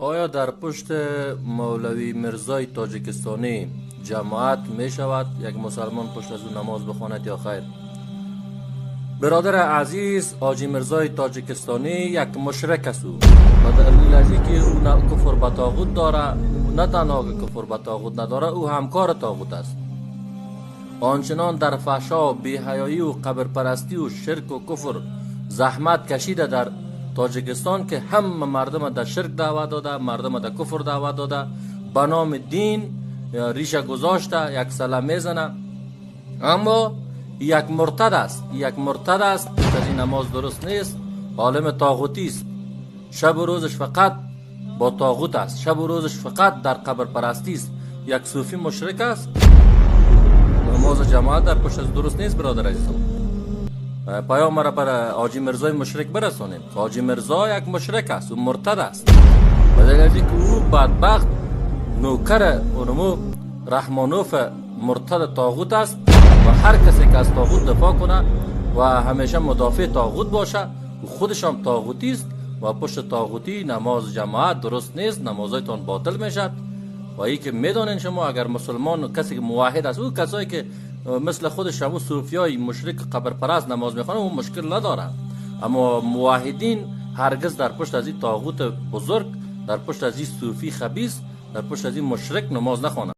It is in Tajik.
Оё дар пушти мавлавӣ Мирзои тоҷикистонӣ ҷамоат мешавад, як мусалмон пушт аз ӯ намоз бихонад ё хайр? Бародари азиз, ҳоҷӣ Мирзои тоҷикистонӣ як мушрик аст. Ӯ ба далели аз инки ӯ куфр ба тоғут дорад, на танҳо ки куфр ба тоғут надорад, ӯ ҳамкори тоғут аст. Ончунон дар фаҳшо, беҳаёӣ ва қабрпарастӣ ва ширку куфр заҳмат кашида дар тоҷикистон, ки ҳама мардума дар ширк даъват дода, мардума дар куфр даъват дода, ба номи дин риша гузошта, як сала мезана, аммо як муртад аст, як муртад аст. Аз ин намоз дуруст нест. Олими тоғутӣ аст. Шабу рӯзаш фақат бо тоғут аст, шабу рӯзаш фақат дар қабрпарастӣ аст. Як суфӣ мушрик аст. Намози ҷамоат дар пушт аз дуруст нест. Бародар азизам, паём мара бар ҳоҷӣ Мирзои мушрик бирасонед. Ҳоҷӣ Мирзо як мушрик аст, ӯ муртад аст, ба далели ки ӯ бадбахт нӯкари унуму Раҳмонов муртади тоғут аст ва ҳар касе ки аз тоғут дифоъ кунад ва ҳамеша мудофеи тоғут бошад, ӯ худашам тоғутист ва пушти тоғутӣ намози ҷамоат дуруст нест. Намозҳоятон ботил мешавад. Ва ин ки медонед шумо, агар мусулмон, касе ки муваҳид аст, ӯ касое ки мисли худаш ҳамун суфиёи мушрик қабрпараст намоз мехонад, ӯ мушкил надорад, аммо муваҳидин ҳаргиз дар пушт аз ин тоғути бузург, дар пушт аз ин суфии хабис, дар пушт аз ин мушрик намоз нахонанд.